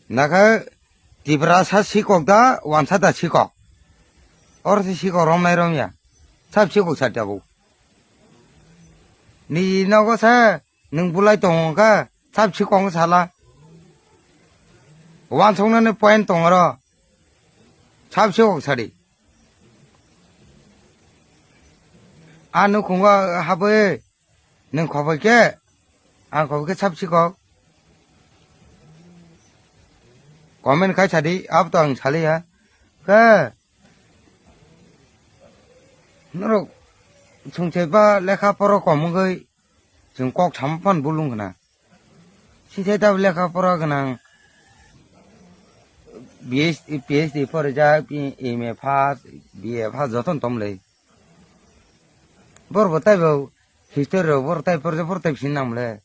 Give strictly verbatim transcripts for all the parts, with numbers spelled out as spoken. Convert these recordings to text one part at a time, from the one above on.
Nakha Tiprasa sikok da, wansa da sikok. Oro se sikok romnai romya. Sab sikok sa tabuk. Ni nogo sa, nwng bulai tongo kha, sab sikok sala. Wansoknani point tongoro. Sab sikok sadi. A nukhungo habwi nwng khobai khe, ang khobai khe sab sikok. Comment khai sadi, abo to ang saliya. Khe, norok songchai ba lekha poro kom wngwi chwng kok sama phano bulung khna. Sisai tabuk lekha pora gwnang, B S, P H D porijak, M A pass, B A pass jotono tongmolai. Borok bo taibo history rok borok tai porjak, borok tai sini nangmole.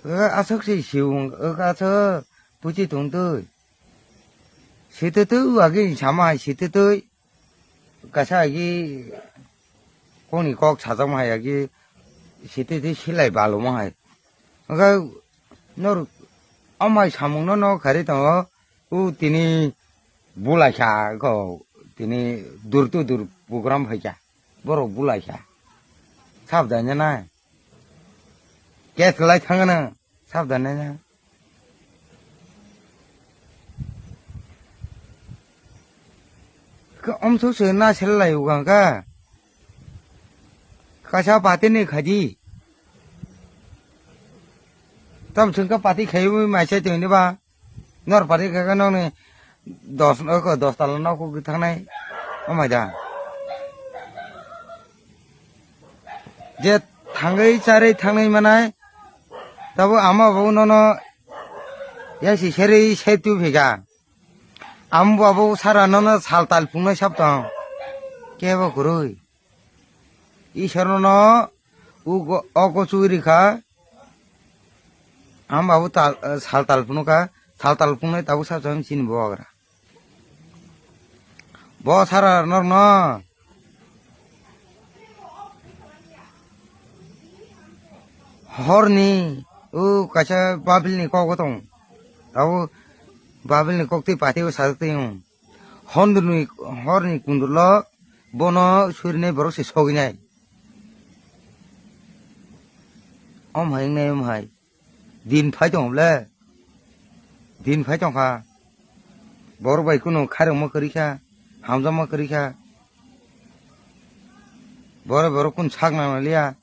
Aswk se siwng aswk puchi tongtwi. Sititwi agi sama hai sititwi. Kaisa agi koni kok sajama hai agi sititwi silai baloma hai. Hwnkhe nor amai samungno no kharwi tongo. U tini bulaikha ko tini dur to dur program phaikha. Borok bulaikha. Sabdanya nai. Case lai thangana. Sabdanya nai. Khe omsok se na sel lai ugang kha. Kaisa pati ni khaji. Tam sungka pati khaiwi mai se tongni ba. Nor pati kha nokni dos, dos tala nok kuk thangnai. Amai da. Je thangwi charwi thangnai manai. Tabo ama bo nono yasi serwi se tu phika. Amo bo abo sara nono sal tal phungnai sab tong. Kebo kwrwi. Isor nono ugo, ogo churi kha. Amo bo tal, sal tal phunu kha. Sal tal phungnai tabuk sab tong chini bo agra. Bo sara norno. Horni, o kaisa Babilni kok tong. Abo Babilni kok twi pati o sajak twi wng. Hondrni, horni kundulo bono surinai borok se soginai. Om hai wngnai, om hai. Din phai tong le. Din phai tong kha. Borok bai kunu khairokma kwrwi kha. Hamjakma kwrwi kha. Borok borok kun sak nang liya.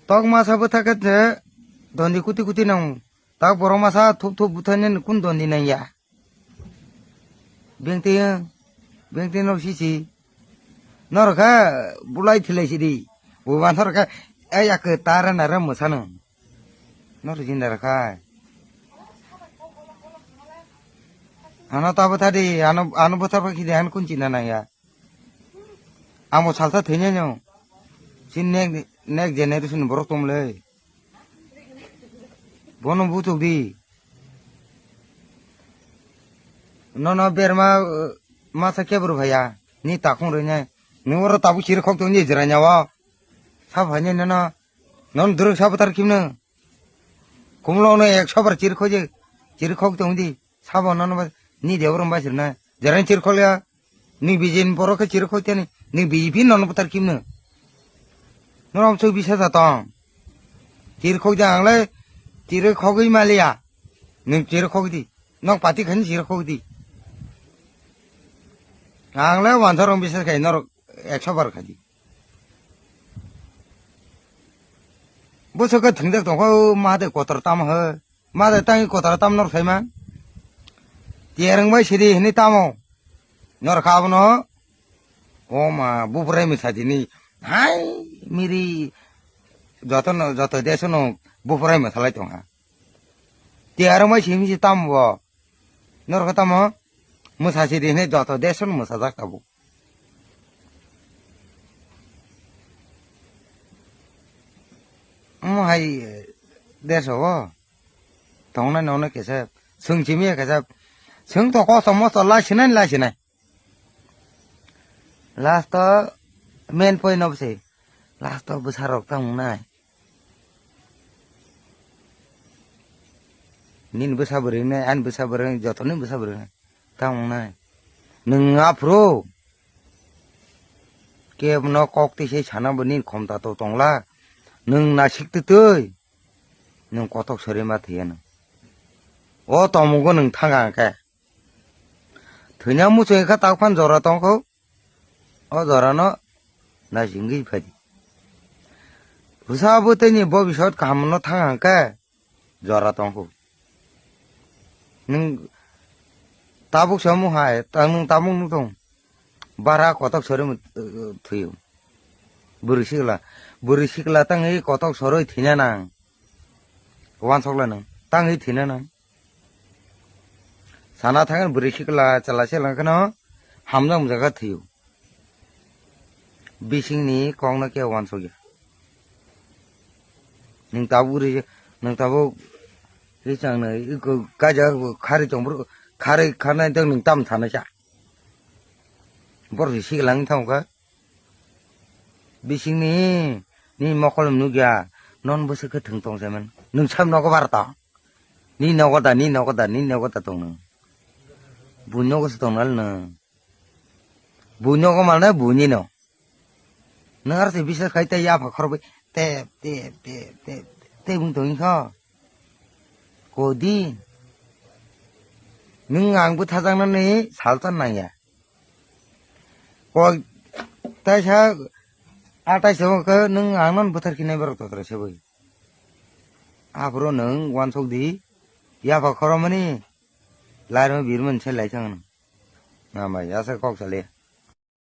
Tok masa bwtha khe se dondi kuti kuti nang. Tak borok masa thup thup bwtha ni kun dondi nang ya. Bengtwi, bengtwi no sisi. Norok kha bulai thilai sidi. Buban norok kha, ai yak tara nara mwsano. Norok jinda rok kha. Ano ta bwtha di, ano, ano bwtha ba khidi, ano kun china nang ya. Amo salsa thwinai no. Sin next, next generation borok tongmolai. Bono buchuk di. Nono berma, uh, masa kebru phaiya. Ni takung rwinai. Ni oro tabuk chiri khok tongdi jwrainao. Sa phainai nono. Non duruk sa bwtar kimno. Kumlo no ekso bar chiri khoje. Chiri khok tongdi. Sabo nono ba ni debor bai sirna. Jwraini chiri khokya. Ni B J P ni borok khe chiri khok tani. Ni B J P nono bwtar kimno. Nono amsuk bisa jatong. Chiri khok ja angle chiri khogwi maliya. Nwng chiri khok di. Nok pati khani chiri khok di. Angle wansarong bisa khai norok ekso bar khai di. Bwswk khe thwngjak tongkha o ma de kotor tamo he. Ma de tangwi kotor tam nor khaima. Tiyarwng bai sidi hini tamo. Nor kha abono. O ma buphrai mwsajini. Hai miri joto no, joto deso no buphrai mwsalai tongkha. Tiyarwng bai simi si tamo bo. Nor kha tamo. Mwsajidi hini joto deso no mwsajak tabuk. Omo hai, eh, deso o tongnai nongnai kesa swng chimiya kesa swng to kosto mosto lai sinai lai sinai. Last o main point of se last o bwsa rok tang nai. Nini bwsa bwrwi wngnai, ani bwsa bwrwi wngnai, joto ni bwsa bwrwi wngnai. Tamo wngnai. Nwng aphuru kebo no kok twi se sana bo nini khomta to tongla. Nwng naisik twtwi. Nwng kotok sori ma thwiya nwng. O tomungo nwng thanga hwnkhe. Thwina muchung kha tak phan jora tongkho. O jorano naisingwi phai di. Bwsa bwtwini bobisot kahamno thang hangkhe jora tongkho. Nwng tabuk se omo hai, ta-, nwng tabuk nuk tong. Bara kotok sori mu, uh, thwiyo. Bwrwi sikla, bwrwi sikla tangwi kotok soroi thwina nang. Wansokla nwng, tangwi thwina nang. Sana thangwi bwrwi sikla chwla se lang kheno hamjak mujak khe thwiyo. Bisingni kokno khe wansokya. Nwng tabuk ri, nwng tabuk richang no iko kaja kharwi tong bwrw, kharwi khanai tong nwng tam sanai sa. Borok se sikla wng thangkha. Bisingni ni mokol nukya, non bwswk khe thwng tong se man. Nwng sam nogo bar tong. Ni nogo da, ni nogo da, ni nogo da tong nwng. Buini nogo se tong nal nwng. Buini nogo mal na buini no. Nwng ar se bisa khai tei yapha khorbai tep, tep, tep, tep, tep wng tong kho. Kodi. Nwng ang bwthajaknani salsa nangya. Kok taisa atai se wngkhe nwng ang non bwthar khinai borok totra se bai. Aphuru nwng wansok di. Yapha khoromani. Lairma birman se lai thang nwng. Namai asa kok sale.